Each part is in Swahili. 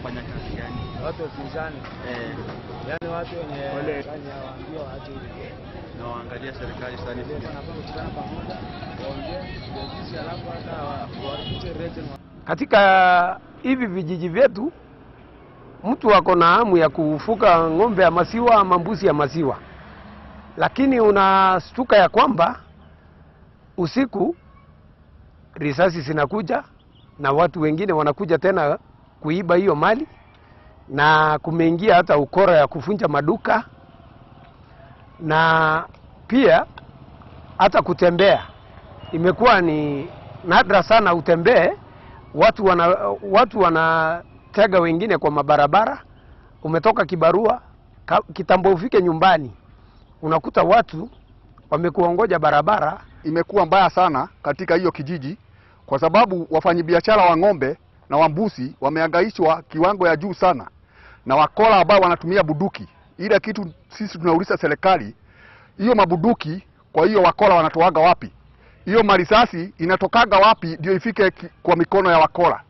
Wanafanya kazi gani? Watu wapinzani, yani watu wenye waambie waache ile Na waangalia serikali sana ndio wanafaa kukutana pamoja waongee ndio, alafu hata warudishe region. Katika hivi vijiji vyetu mtu ako na hamu ya kufuka ng'ombe ya maziwa ama mbuzi ya maziwa, lakini unastuka ya kwamba usiku risasi zinakuja na watu wengine wanakuja tena kuiba hiyo mali, na kumeingia hata ukora ya kuvunja maduka na pia hata kutembea imekuwa ni nadra sana utembee. Watu wanatega wengine kwa mabarabara. Umetoka kibarua kitambo ufike nyumbani unakuta watu wamekuongoja barabara. Imekuwa mbaya sana katika hiyo kijiji kwa sababu wafanyibiashara wa ng'ombe na wa mbuzi wamehangaishwa kiwango ya juu sana na wakora ambao wanatumia buduki. Ile kitu sisi tunauliza serikali, hiyo mabuduki kwa hiyo wakora wanatoaga wapi? Hiyo marisasi inatokaga wapi ndio ifike kwa mikono ya wakora?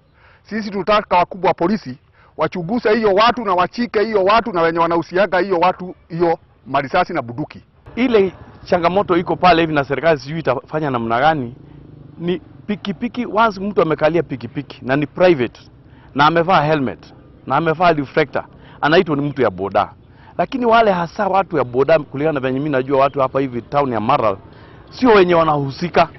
Sisi tunataka wakubwa wa polisi wachunguze hiyo watu na wachike hiyo watu na wenye wanahusiaga hiyo watu hiyo marisasi na buduki. Ile changamoto iko pale hivi na serikali sijui itafanya namna gani. Ni pikipiki, once mtu amekalia pikipiki na ni private na amevaa helmet na amevaa reflector, anaitwa ni mtu ya boda. Lakini wale hasa watu ya boda, kulingana na venye mimi najua watu hapa hivi town ya Maralal, sio wenye wanahusika.